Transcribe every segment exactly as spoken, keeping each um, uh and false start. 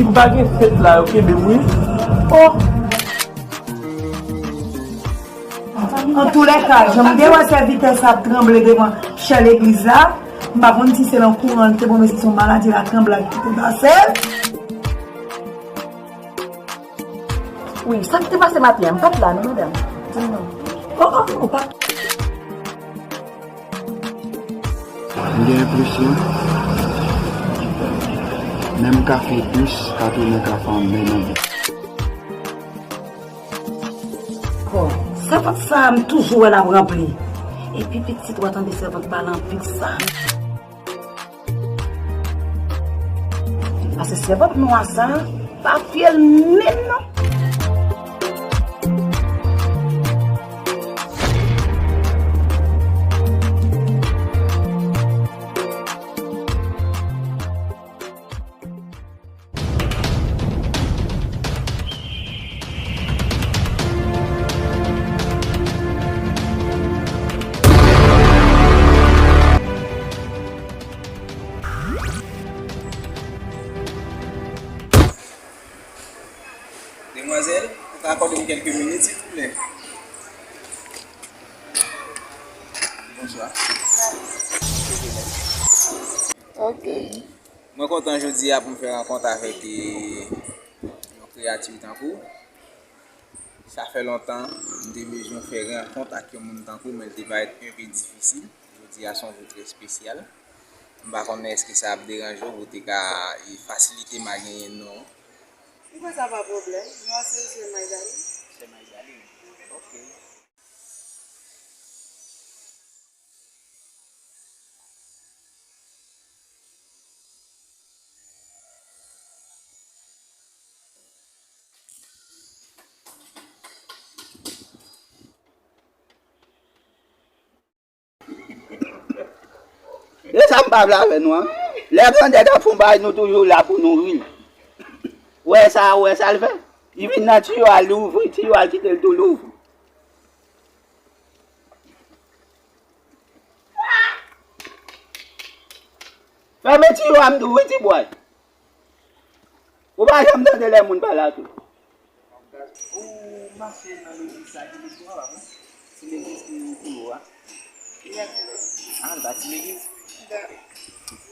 Si m pa gen fèt la, yo kenbe m wi. Oh! Antoulèka, jan m te wè sèvitè sa ap tranble devan chè legliz la, m pa konn si se nan kouran l te pran, men si se yon maladi la tranblad ki te pase l. Wi, sa k te pase maten an, m pa t la non, madanm. Di m non. Oh, oh, ou pa. M gen enpresyon, menm kafe dous ka tounen kafe anmè nan bouch. Bon, sèvant sa a, m toujou wè l ap ranpli. Epi pitit, w a tande sèvant pale anpil sa. Pase sèvant nwa sa, pa fye l menm non. Demwazèl, ou ka akòde m kèlke minit, silvouplè? Bonswa. Ok. Mwen kontan jodi a pou m fè rankont avèk, eh, yon kreyati tankou w. Sa fè lontan m te bezwen fè rankont ak yon moun tankou w, men l te parèt enpe difisil. Jodi a se yon jou trè espesyal. M pa konnen èske sa ap deranje w, ou te ka, eh, fasilite m a genyen non w. M kwè sa pa pwoblèm. Non an se Sè Magdalin. Sè Magdalin. Ok. E sa m pa vle avè nou an. Lè grandèt ap fè yon bagay, nou toujou la pou nou ri l. Ou wè sa, ou wè sa l fè? Li vin nan tiyo a, li ouvri tiyo a, li kite l tou louvri. Fèmen tiyo a, m di w wi, ti bòy. Ou pa janm tande lè moun pale ak ou. Ou mache nan legliz sa ki legliz ou a, pa vre? Se legliz ki pi wo a. Ki legliz? Ah, l pa ti legliz?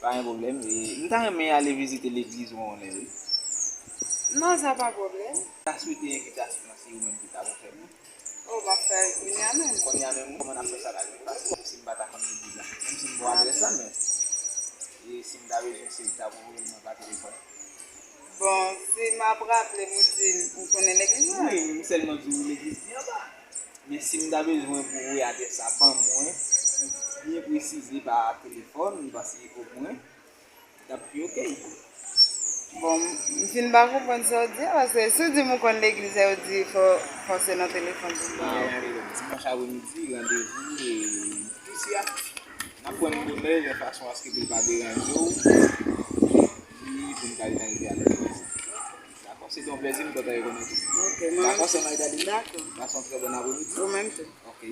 Pa gen pwoblèm. E, m ta renmen ale vizite legliz ou an, wi. Non, sa pa pwoblèm. M ta swete envitasyon an, se ou menm ki ta pou fè m. Oh, m ap fè l kounye a menm. Kounye a menm, wi. Kòman n ap fè sa la pi fasil si m pa ta konn legliz la? Menm si m gon adrès la, men, e si m ta bezwen, se ou ki ta pou voye l mwen pa telefòn. Bon, si m ap raple m, ou di m ou konnen legliz la? Wi, m sèlman di w legliz li anba. Men si m ta bezwen pou voye adrès la ban mwen, pou byen presize pa telefòn, m panse omwen, t ap pi ok. Bon, m fin pa konprann sa w di a, paske si w di m ou konn legliz la, ou di fò, fò se nan telefòn pou m ba w. Dimanch apremidi, randevou, e, isi a. N ap pran n bonè, yon fason aske pou l pa deranje w. Epi pou n ka vin rive a legliz. Dakò, se te yon plèzi, m kontan rekonèt ou. Ok, mwen. Dakò, sè Magdalin. Dakò. Pase yon trè bòn apremidi. Ou menm tou. Ok.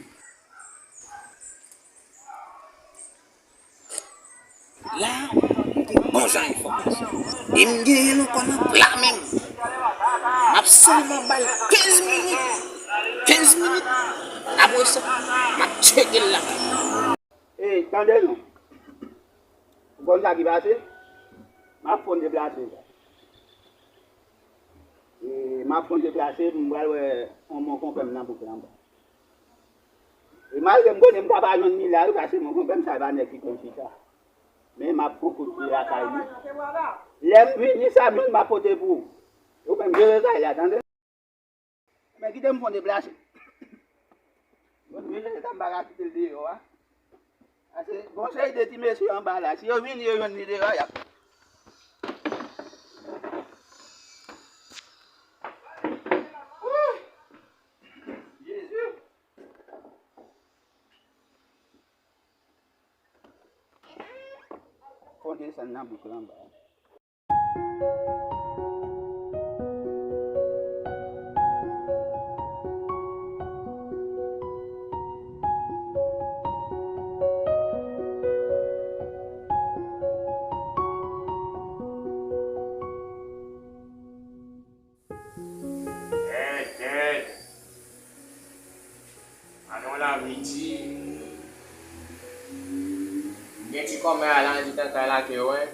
La, m te bon jan enfòmasyon. E m genyen l ankò nan pla men m. M ap sèlman ba l kenz minit. Kenz minit. Apre sa, m ap tcheke l lakay. Ey, tande non. Ou konn sa ki pase? M ap fon deplase. E m ap fon deplase, m pral wè yon mon konpè m nan bouk la anba. E malgre m konnen m ka pa jwenn li la wi, paske mon konpè m sa e pa nèg ki konn chita. Men m ap pran kout pye lakay li. Lè m vini, sa menm m ap pote pou ou. Ou menm jere kay la, tande? Men kite m fon deplase. Bon, men sa m pa ka kite l deyò a. Paske gon seri de ti mesye anba la, si yo vini, yo jwenn li deyò, y ap. Wouy! Jezi! Fon desann nan bouk la anba. Gen ti kòmè a la, di tanta la ke wè.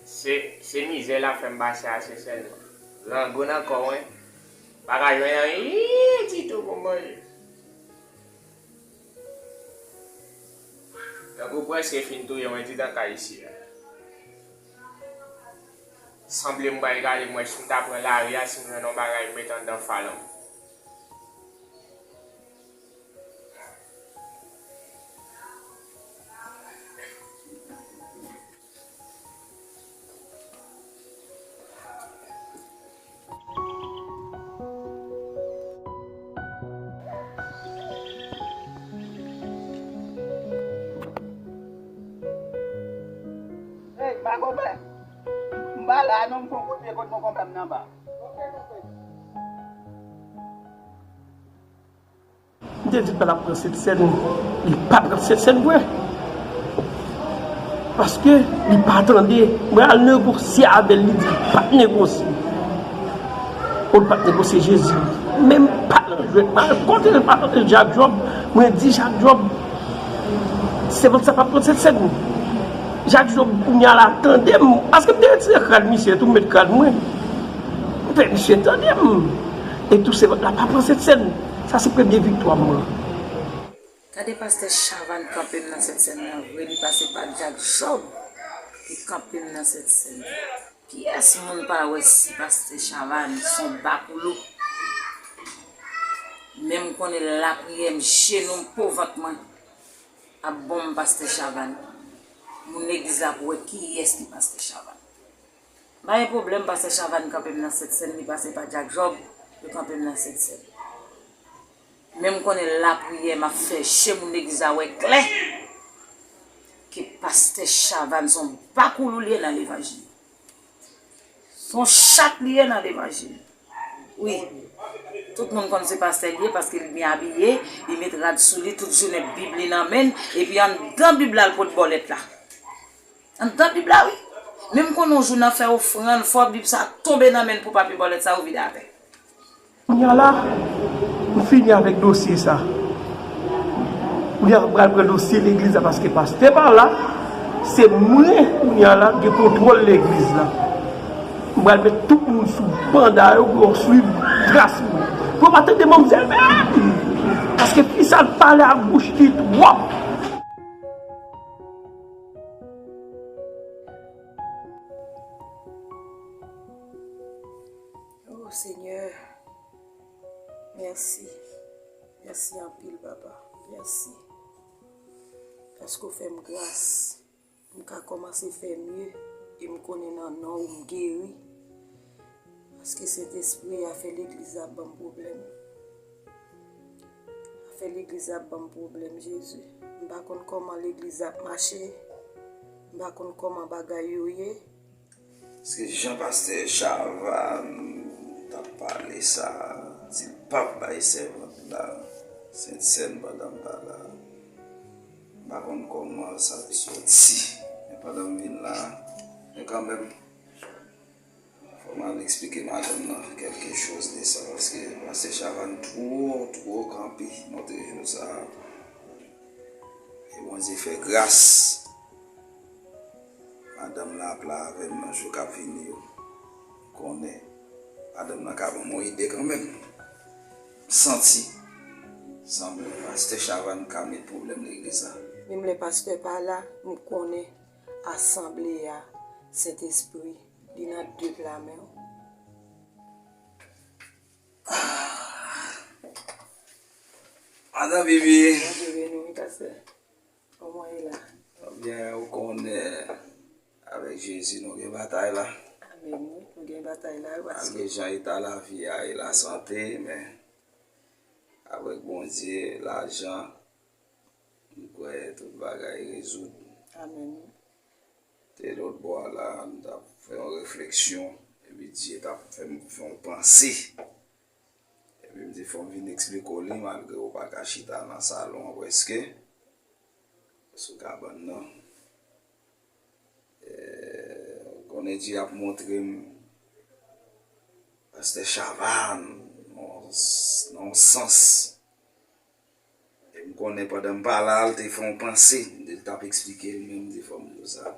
Se, se mizè la fè m pase a, se sèlman. Lango nan kò mwen, pa ka jwenn anyen ditou pou manje. Tankou prèske fin touye mwen didan kay isi a. Sanble m pral gade m wè si m ta pran lari a, si m jwenn yon bagay m met anndan falon. Hey, magonmen! M pa la non, m fon kout pye kot magonmen m nan ba. M te di l pa t ap pran Sentsèn, li pa pran Sentsèn vre. Paske li pa tande. Mwen al negosye avè l, li di l pa t negosye. Ou l pa t negosye Jezi. Men m pa nan jwèt, mwen al kote l, pa tande Jak Jòb. Mwen di Jak Jòb, se pou sa pa pran Sentsèn. Jak Jòb kounye a la tande m, paske m te retire krad misye tou, m met krad mwen. M fè misye tande m. E tou se la pa pran Sentsèn. Sa se premye viktwa mwen. Gade pastè Chavannes kanpe m nan Sentsèn nan vre, li pase pa Jak Jòb ki kanpe m nan Sentsèn. Kiyès moun pa wè si pastè Chavannes son bakoulou? Men m konnen lapriyè m, jenou m, po vant mwen ap bon m pastè Chavannes. Moun legliz la ap wè kiyès ki pastè Chavannes. M pa gen pwoblèm, pastè Chavannes kanpe m nan Sentsèn, li pase pa Jak Jòb, yo kanpe m nan Sentsèn. Men m konnen lapriyè m ap fè je moun legliz la wè klè ke pastè Chavannes se yon bakoulou li ye nan levanjil. Se yon chat li ye nan levanjil. Wi. Tout moun konn se pastè li ye paske li byen abiye, li met rad sou li, tout jounen Bib li nan men l, epi anndan Bib la l pot bòlèt la. Anndan Bib la wi. Men m konnen yon jou n ap fè ofrann, fò Bib sa tonbe nan men l pou papye bòlèt sa yo vide atè. Kounye a la, m fini avèk dosye sa. Kounye a m pral pran dosye legliz la paske pastè pa la, se mwen kounye a la ki gen kontwòl legliz la. M pral met tout moun sou banda yo pou yo swiv tras mwen. Pou yo pa tande manmzèl menm. Paske fi sa l pale ak bouch li twòp. Oh Senyè, mèsi. Mèsi anpil, Papa. Mèsi. Paske w fè m gras. M ka kòmanse fè mye. E m konnen nan non w m geri. Paske Sentespri a fè legliz la ap ban m pwoblèm. Afè legliz la ap ban m pwoblèm, Jezi. M pa konn kòman legliz la ap mache. M pa konn kòman bagay yo ye. Se jan pastè Chavannes t ap pale sa, di l p ap bay sèvant la Sentsèn pandan m pa la. M pa konn kòman sa te soti. Men pandan m vin la, men kanmenm, fò m al eksplike madanm nan kèlke choz de sa, paske pastè Chavannes twò, twò kanpe montre jou sa a. E Bondye fè gras. Madanm nan ap la avè m nan jou k ap vini yo. M konnen madanm nan ka ban m yon ide kanmenm. M santi sanble pastè Chavannes ka met pwoblèm legliz la. Menm lè pastè pa la, m konnen asanble a, Sentespri, li nan de pla men w. Madan Bibi. Bondye beni w, wi, pastè. Kòman w ye la? Ebyen, ou konnen, avèk Jezi, nou gen batay la. Amèn, wi, nou gen batay la, wi, pastè. Malgre jan eta lavi a e lasante, men avèk Bondye, lajan, m kwè tout bagay rezoud. Amèn, wi. Te lòt bò a la, m t ap fè yon refleksyon, epi Dye t ap fè m fè yon panse. Epi m di, fò m vin eksplike w li, malgre ou pa ka chita nan salon an prèske, sou kabann nan. Eh, konnen Dye ap montre m pastè Chavannes nan, nan yon sans. E m Konnen pandan m pa la, l te fè yon panse, li t ap eksplike l, men m di fò m di w sa.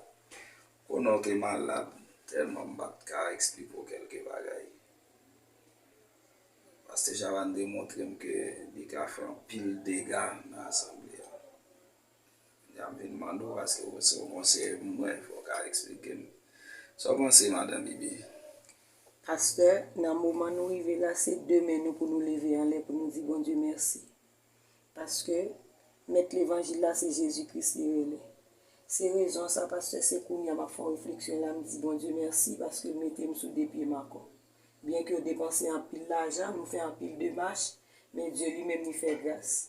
Konnen w te malad, tèlman m pa t ka eksplike w kèlke bagay. Pastè Chavannes te montre m ke li ka fè anpil dega nan asanble a. Kounye a m vin mande w, paske w se yon konseye pou mwen, fò w ka eksplike m. Sa w panse, madan Bibi? Pastè, nan moman nou rive la, se de men nou pou nou leve anlè pou nou di Bondye mèsi. Paske Mèt levanjil la, se Jezi Kris li rele. Se rezon sa, pastè, se kounye a m ap fè yon refleksyon la, m di Bondye mèsi paske l mete m sou de pye m ankò. Byenke yo depanse anpil lajan, nou fè anpil demach, men Dye li menm li fè gras.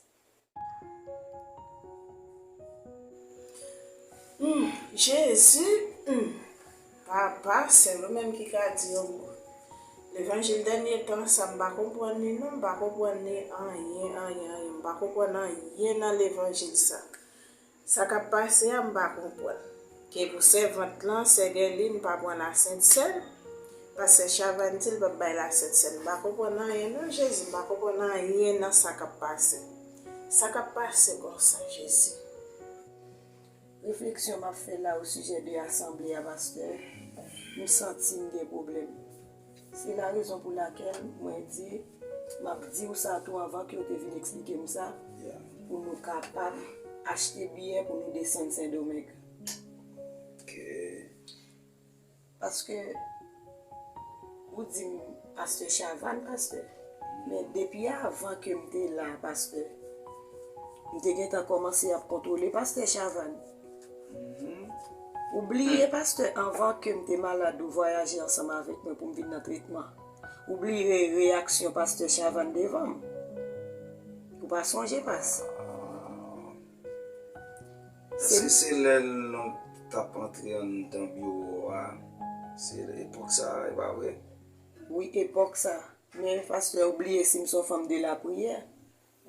Hmm, Jezi, hmm. Papa, sèl ou menm ki ka di yon mo. Levanjil dènye tan sa, m pa konprann li non, m pa konprann li anyen, anyen, anyen. M pa konprann anyen nan levanjil sa. Sa k ap pase a, m pa konprann. Ke pou sèvant lan, sè Guerline pa pran lasent sèn, pastè Chavannes di l p ap bay lasent sèn. M pa konprann anyen non, Jezi, m pa konprann anyen nan sa k ap pase. Sa k ap pase konsa, Jezi? Refleksyon m ap fè la osijè de asanble a, pastè, m santi m gen pwoblèm. Se la rezon pou lakèl mwen di, m ap di w sa tou anvan ke w te vin eksplike m sa, pou nou kapab achte biyè pou nou desann Sendomeng. Ok. Paske ou di m pastè Chavannes, pastè. Men depi avan ke m te la, pastè, m te gentan kòmanse ap kontwole pastè Chavannes. Ou bliye, pastè, anvan ke m te malad, ou vwayaje ansanm avèk mwen pou m vin nan tretman. Ou bliye reyaksyon pastè Chavannes devan m. Ou pa sonje, pas? Èske se lè nou t ap antre anndan biwo a? Se epòk sa a, e pa vre? Wi, epòk sa. Men, pastè, ou bliye si m se yon fanm de lapriyè.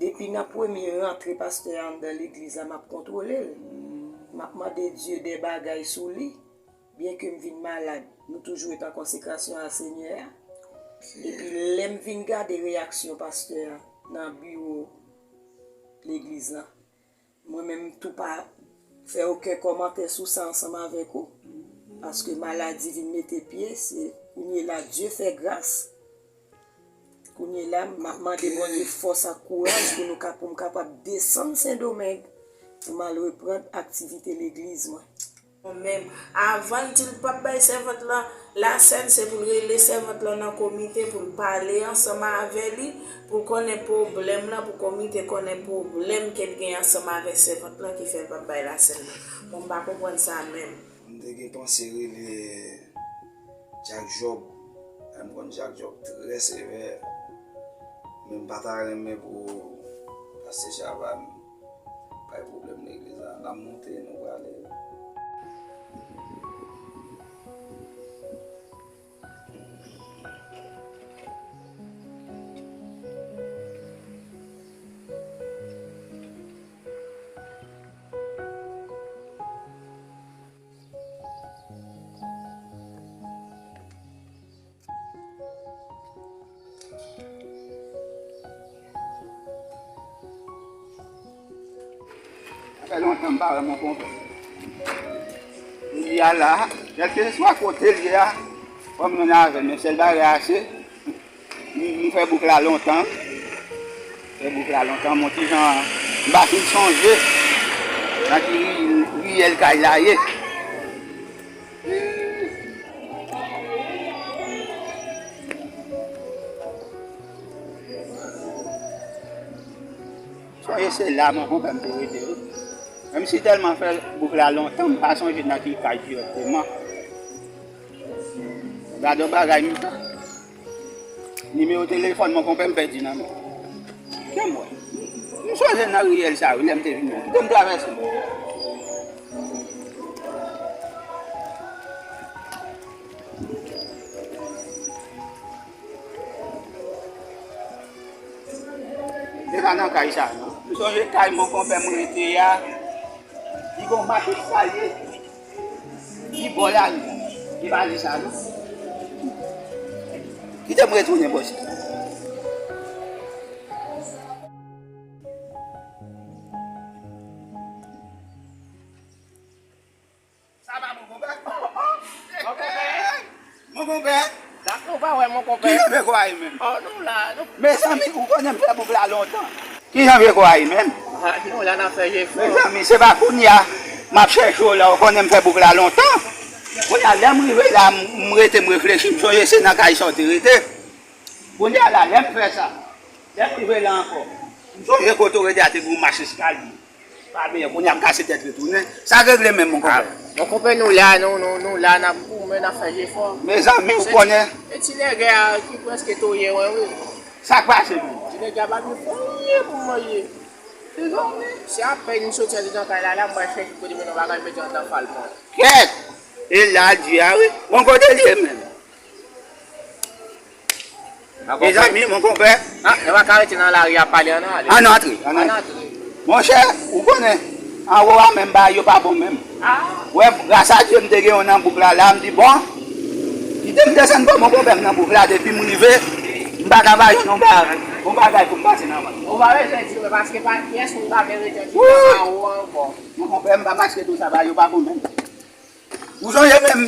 Depi nan premye rantre pastè a anndan legliz la, m ap kontwole l. M ap mande Dye de bagay sou li. Byenke m vin malad, nou toujou ret an konsekrasyon a Senyè a. Epi lè m vin gade reyaksyon pastè a nan biwo legliz la, mwen menm tou pa fè okenn kòmantè sou sa ansanm avèk ou, paske maladi vin mete pye, se kounye la Dye fè gras. Kounye la, m ap mande Bondye fòs ak kouraj pou nou ka, pou m kapab desann Sendomeng pou m al reprann aktivite legliz mwen. Mwen menm, avan l di l p ap bay sèvant lan lasèn, se pou l rele sèvant lan nan komite, pou l pale ansanm avè li, pou l konnen pwoblèm lan, pou komite konnen pwoblèm ke l gen ansanm avè sèvant lan ki fè l p ap bay lasèn nan. Bon, m pa konprann sa menm. M te gen panse rele Jack Job. M konn Jack Job trè sevè. Men m pa ta renmen pou pastè Chavannes bay pwoblèm legliz la. N ap monte, nou prale. Sa fè lontan m pa wè mon konpè. Li a la, kèlkeswa kote l ye a, fò m jwenn avè l, men sèl bagay a se, m, m fè bouk la lontan. Fè bouk la lontan, mon ti jan, m pa fin sonje nan ki ri, riyèl kay la ye. Sonje se la mon konpè m te rete wi. Menm si tèlman fè bouk la lontan, m pa sonje nan ki kay dirèkteman. Gade yon bagay m fè. Nimewo telefòn mon konpè m pèdi nan men. Kè m wè. M sonje nan riyèl sa wi, lè m te vini. Kite m travèse. Li pa nan kay sa non. M sonje kay mon konpè m rete a. Li gon mache salye. Li bò lari. Li pa li sa non. Kite m retounen bò sa. Ki jan vye ko a ye menm? Oh, nou la, nou. Mezanmi, ou konnen m fè bouk la lontan. Ki jan vye ko a ye menm? Ah, nou la, n ap fè jefò. Mezanmi, se pa kounye a m ap chèche w la, ou konnen m fè bouk la lontan. Kounye a, lè m rive la, m, m rete, m reflechi, m sonje se nan kay sa w te rete. Kounye a la, lè m fè sa, lè m rive la ankò, m sonje kote w rete a te gen yon mach eskalye. Pa bliye, kounye a m kase tèt retounen. Sa k regle menm, mon konpè? Mon konpè, nou la, nou, nou, nou la, n ap goumen, n ap fè jefò. Mezanmi, ou konnen. E ti nègè a ki prèske touye mwen, wi. Sa k pase menm? Ti nègè a pa gen fon anyen pou manje. Mezanmi. Se apèn m soti andidan kay la, la, m pral chèche kote m jwenn yon bagay, m mete andan fal mwen. Kèt! E la, di a, wi. Bon, kote l ye menm? Mezanmi, mon konpè. Ah, nou pa ka rete nan lari ap pale, ann ale. Ann antre, ann antre. Monchè, ou konnen, anwo a menm bagay yo pa bon menm. Ah. Wè, gras a Dye, m te gen yon nan bouk la, la, m di, bon, kite m desann bò, mon konpè, m nan bouk la, depi m rive, m pa ka ba yo non bagay, yon bagay pou m pase nan men. Ou pa bezwen di, men paske pa pyès moun pa vle rete anwo ankò. Mon konpè, m pa maske tou sa, bagay yo pa bon menm. Ou sonje menm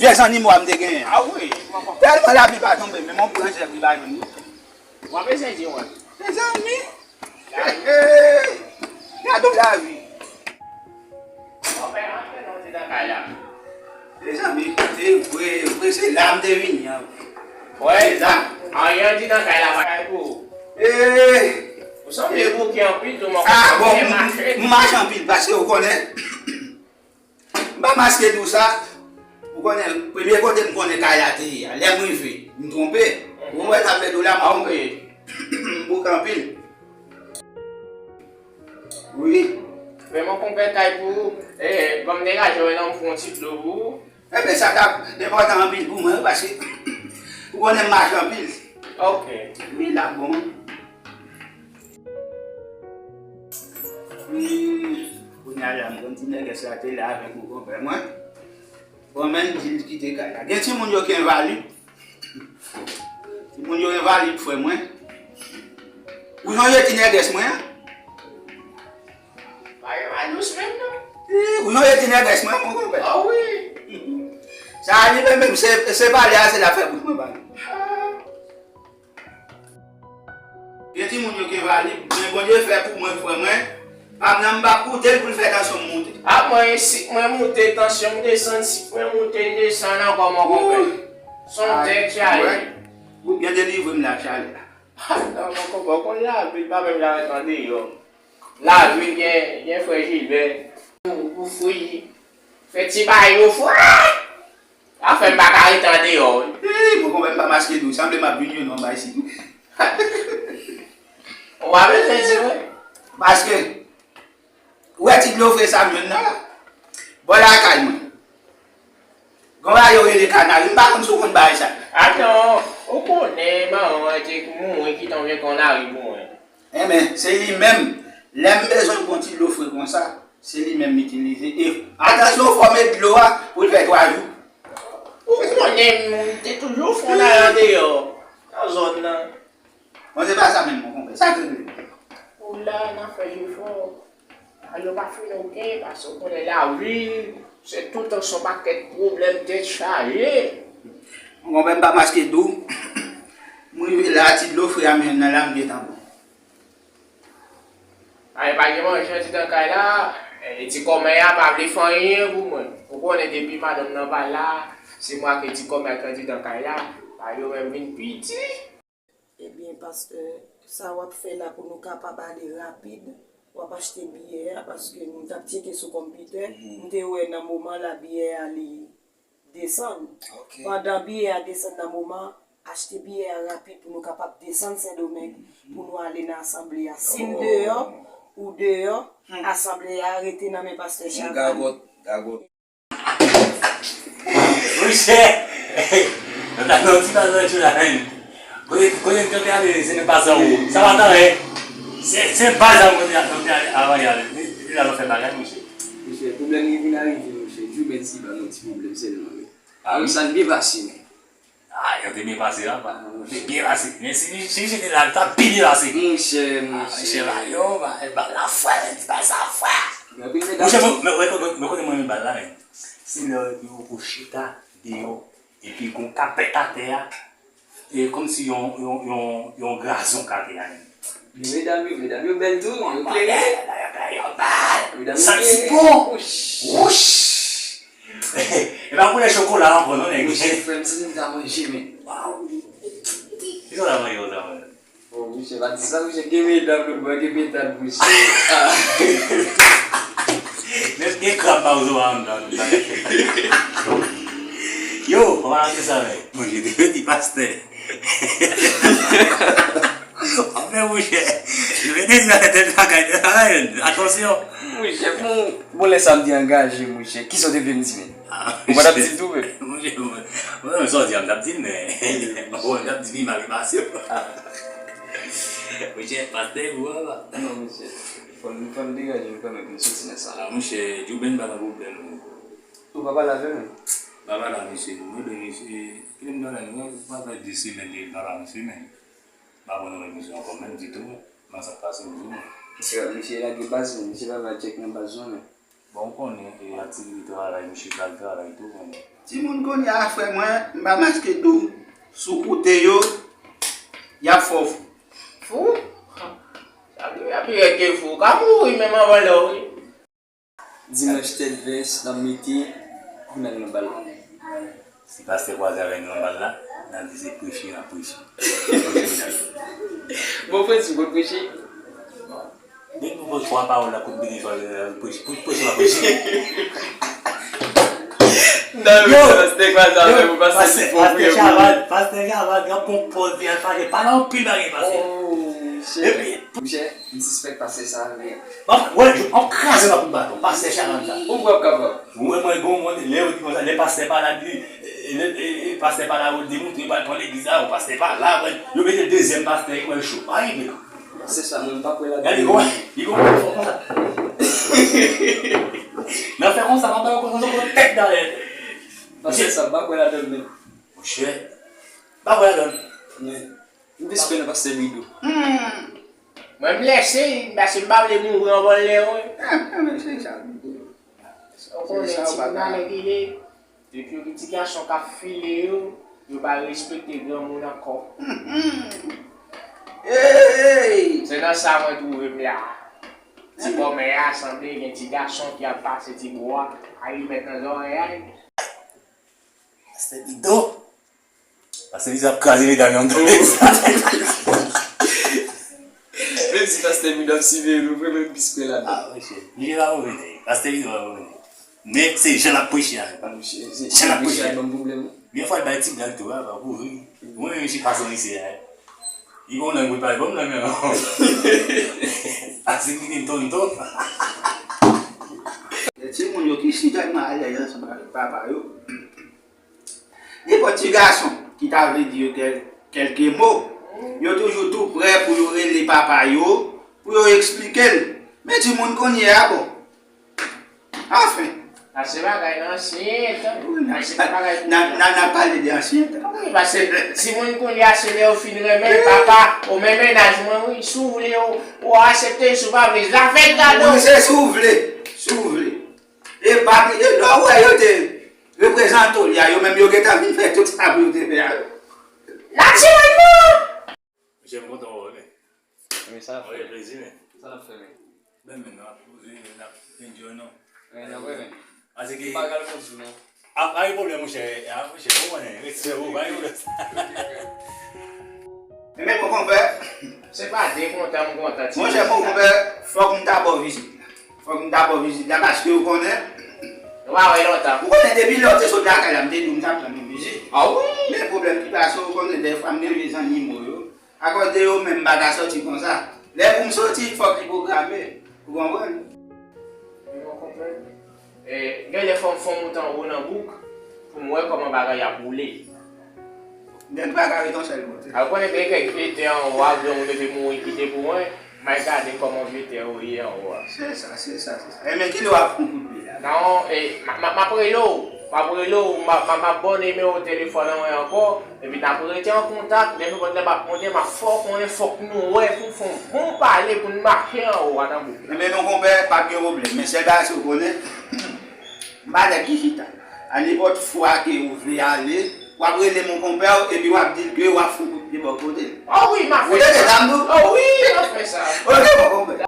vye zannimo a m te genyen? Ah wi. Tèlman lapli pa tonbe, menm yon branch zèb li pa jwenn li. W ap eseye di mwen. Mezanmi. Gade yon lavi. Mezanmi, kote vre, vre se la m te vini an. Wè, la. Anyen andidan kay la pa kay pou ou. Ou sanble bouke anpil tou, mwen. Ah, bon, m mache anpil, paske ou konnen. M pa maske di w sa. Ou konnen, premye kote m konnen kay la te ye a. Lè m rive, m twonpe. Ou wè sa m fè di w la, m twonpe. M bouke anpil. Wi. Men mon konpè kay pou ou. Eh, ban m degaje w la, m pran yon ti dlo pou ou. Enben, sa t ap enpòtan anpil pou mwen, wi, paske ou konnen m mache anpil. Ok. Wi, l ap bon. Hmm, kounye a la, m konn ti nègès la te la avèk yon konpè mwen. Bon, men m di l kite kay la. Gen timoun yo ki envalid. Timoun yo envalid, frè mwen. Ou sonje ti nègès mwen an? Pa gen pa dous menm, non. Ih, ou sonje ti nègès mwen, mon konpè? Ah wi. Sa a li menm, menm se, se pale a, se l ap fè bouch mwen pale. Ah. Gen timoun yo ki envalid, men Bondye fè pou mwen, frè mwen. Pa m nan m p ap koute l pou l fè tansyon m moute. A mwen, sik mwen moute, tansyon m desann, sik mwen moute, l desann ankò, mon konpè. Son tèt chale. Ou byen delivre m la, chale la. Ah, non, mon konpè, ou konn lavi, l pa menm jan avèk andeyò. Lavi gen, gen frè Jilbè. Ou, ou fri. Fè ti bagay yo fre. Sa fè m pa ka rete andeyò, wi. Ih, mon konpè, m pa maske di w, sanble m ap vin youn nan bay si tou. Ou pa bezwen di mwen. Paske, ou wè ti dlo fre sa m jwenn nan la? Bò lakay mwen. Gon bagay yo rele kanari, m pa konn si w konn bagay sa. Ah non, ou konnen, manman mwen te mouri, kite yon vye kanari pou mwen. Enben, se li menm. Lè m bezwen pran ti dlo fre konsa, se li menm m itilize. E, atansyon, fò w met dlo a pou l fè twa jou. Ou konnen, moun te toujou fon la andeyò, nan zòn nan. Bon, se pa sa menm, mon konpè. Sa k regle? Ou la, n ap fè jefò. Yo pa fin oke, paske ou konnen lavi, se toutan se yon pakèt pwoblèm tèt chaje. Mon konpè, m pa maske di w. M rive la, ti dlo fre a m jwenn nan la, m gentan bon. Ay, pa gen manje andidan kay la, e ti kòmè a pa vle fè anyen pou mwen. Ou konnen depi madanm nan pa la, se mwen ak ti kòmè a ki andidan kay la, pa yo menm vin piti. Ebyen, pastè, sa w ap fè la pou nou kapab ale rapid, w ap achte biyè a, paske m t ap tcheke sou konpitè, m te wè nan moman la biyè a li desann. Ok. Pandan biyè a desann nan moman, achte biyè a rapid pou nou kapab desann Sendomeng, pou nou ale nan asanble a. Si n deyò, ou deyò, asanble a rete nan men pastè Chavannes. Gagot, gagot. Monchè, nou ta nan ti bal nan jou la, menm. Kote, kote nou te ale, se menm pase anwo. Sa pa t anyen. Se, se baz la nou te, nou te ale avan yè. Li, li la nou fè bagay, monchè. Monchè, pwoblèm li vin arive, monchè. Jouben si ban nou ti pwoblèm sèlman, wi. Ah, wi. Sa n byen pase, men. Ah, yo te byen pase, papa. Yo te byen pase. Men si, si, si te la, li ta pi byen pase. Monchè, monchè. Ah, monchè, ba yo, ba, ba la fè, men ti bal sa fè. Monchè, men, men, men, men kote mwen renmen bal la, men. Se lè yo, yo chita deyò, epi gon kapèt atè a, E kòmsi yon, yon, yon, yon gazon k ap vin. Men medam yo, medam yo bèl tou, yo klere. Medam yo klere. Santi bon. Wouch. Wouch. E pa koulè chokola ankò, non, nèg. Monchè, frè m, si nou ta manje, men. Waw. Kisa w ta manje konsa, mwen? Oh, monchè, pa di sa, monchè, gen medam nan bò, gen medam, monchè. Ah. Menm gen krab pa ou zo a anndan. Yo, kòman se sa, men? Monchè, te di pastè. Anfen, monchè, yo mete li nan tèt bagay, tèt bagay, atansyon. Monchè, bon, bon, lè sa m te angaje, monchè, kisa w te vle m di, men? Ah, ou pa t ap di l tou, men. Monchè, mwen, mwen, mwen, sa w di a, m t ap di l, men. Bon, m t ap di li mal pase. Ah. Monchè, pastè, gwo, papa. Non, monchè. Fò n, fò n degaje nou kanmenm pou n soti nan sa. Ah, monchè, Djouben pa nan pwoblèm, non. Ou pa pale avè l, non? Pa pale, mesye. Mwen, ben, mesye, kilè m pale, mwen, pa fè de semèn, de pale, mesye, men. Pa konn repons ankò menm ditou. Kòman sa k pase, mesye? Misye, misye lage baz, men misye pa bay tchèk nan baz, non, men. Bon, ou konnen, e, aktivite travay, misye pral travay tou, konnen. Timoun kounye a, frè mwen, m pa maske di w, sou kote yo, y ap fè w fou. Fou? Sa vle di y ap pi rèd ke fou. Ou ka mouri menm anvan lè w, wi. Dimanch tèt vès, n ap mete, pou n al nan bal la. Si pastè kwaze avè nou nan bal la, n a di se preche n ap preche. Bon, Fredi, ou konn preche? Depi nou pran twa pawòl la, kout byen, preche, preche, preche, preche. Nan, yo, pastè kwaze avè nou, pastè, pastè Chaval, pastè Chaval, gen bon pòz, li al fache, pale anpil bagay, pastè. Oh, monchè. Epi, monchè, m sispèk pastè sa, men. Bon, wè, m ap kraze nan kout baton, pastè Chaval sa. Ou pran kapab. Ou wè mwen gon moun, lè yo di konsa, lè pastè pa la, di, e, e, e, pastè pa la, yo demontre, yo pral pran legliz la, yo pastè pa la, wè, yo mete dezyèm pastè, yo wè cho. Pa rive. Se sa, mwen, m pa kwè ladan. Gade, li gon, li gon fò konsa. Nan fè konsa, papa, yo konsa, konsa, tèt dayè. Pastè sa, m pa kwè ladan, men. Monchè, pa kwè ladan. Men, m plis kwè nan pastè Bido. Hmm. Mwen, m lèse, pase m pa vle mouri anvan lè, wi. Ah, ah, men se sa, Bido. Ou konnen ti moun nan lè ki ye, depi yo gen ti gason k ap file yo, yo pa respekte granmoun ankò. Hey! Se nan sa mwen twouve m la. Ti kòmè a sanble gen ti gason ki ap pase ti bwa, alimèt nan zòrèy a. Pastè Bido. Pastè Bido ap kraze medam yo. Menm si pastè Bido ap siveye nou vre, men m plis kwè ladan. Ah, monchè. Li pa move nèg. Pastè Bido pa move nèg. Men se jan l ap preche a. Ah, monchè, se jan l ap preche a ban m pwoblèm. Gen fwa l bay ti blag tou, a, pa pou ri. Mwen menm, si pase yon lise a. Li gon lang pou l pale, ban m lang nan. Pase ki gen tonton. Gen timoun yo ki si tèlman alèz ansanm avèk papa yo. Nenpòt ti gason ki ta vle di yo kèl-, kèlke mo, yo toujou tou prè pou yo rele papa yo, pou yo eksplike l. Men timoun kounye a, bon. Anfen. Sa se bagay nan ansyen tan. Wi, n ap, n ap, n ap, n ap pale de ansyen tan. Wi, paske timoun kounye a, se lè yo fin renmen papa, ou men mennaj mwen, wi, si w vle, ou, ou aksepte, si w pa vle, zafè gade w. Wi, se si w vle, si w vle. E pa bliye, lè w wè yo te reprezante w li a, yo menm yo gentan vin fè tout sa pou yo te fè a. Natirèlman! Monchè, m kontan wè w, men. Men sa ap fè. Mwen gen plezi, men. Sa n ap fè, men? Men, men, n ap poze, n ap enjoy, non. Men, n ap wè, men. Paske m pa ka l konn di, non. A, pa gen pwoblèm, monchè. A, monchè, ou konnen, respè, ou, pa gen pwoblèm. Men, men, mon konpè. Se pa de kontan m kontan, ti. Monchè, mon konpè, fòk m ta ba w vizit la. Fòk m ta ba w vizit la, paske ou konnen. Nou pa wè lontan. Ou konnen, depi lè w te sot lakay la, m te di w m t ap rann ou vizit. A wi! Men pwoblèm ki pase, ou konnen, dèfwa m gen de zannimo yo. Akoz de yo menm m pa ka soti konsa. Lè pou m soti, fòk li pwograme. Ou konprann? Wi, mwen konprann. E, gen lè fò m fè yon moute anwo nan bouk pou m wè kòman bagay ap woule. Nèg pa ka ret yon sèl kote. A, ou konnen gen kèk vye tè anwo a, granmoun yo te mouri kite pou mwen, m al gade kòman vye tè yo ye anwo a. Se sa, se sa, se sa. E men kilè w ap pran kout pye la? Non, e, m a, m a, m ap rele w, m ap rele w, m a, m a, m ap ba w nimewo telefòn an mwen ankò, epi n ap rete an kontak, depi nenpòt lè m ap monte, m ap fè w konnen, fòk nou wè pou fè yon bon pale pou n mache anwo a nan bouk la. Ebyen non, konpè, pa gen pwoblèm, men sèl bagay se w konnen, m pa nèg ki chita. A nenpòt fwa ke ou vle ale, W ap rele mon konpè w epi w ap di l ke w ap fout kout pye bò kote l. Oh wi, m ap Ou fè tande sa. sa m di w? Oh wi, m ap fè sa. Ok, mon konpè.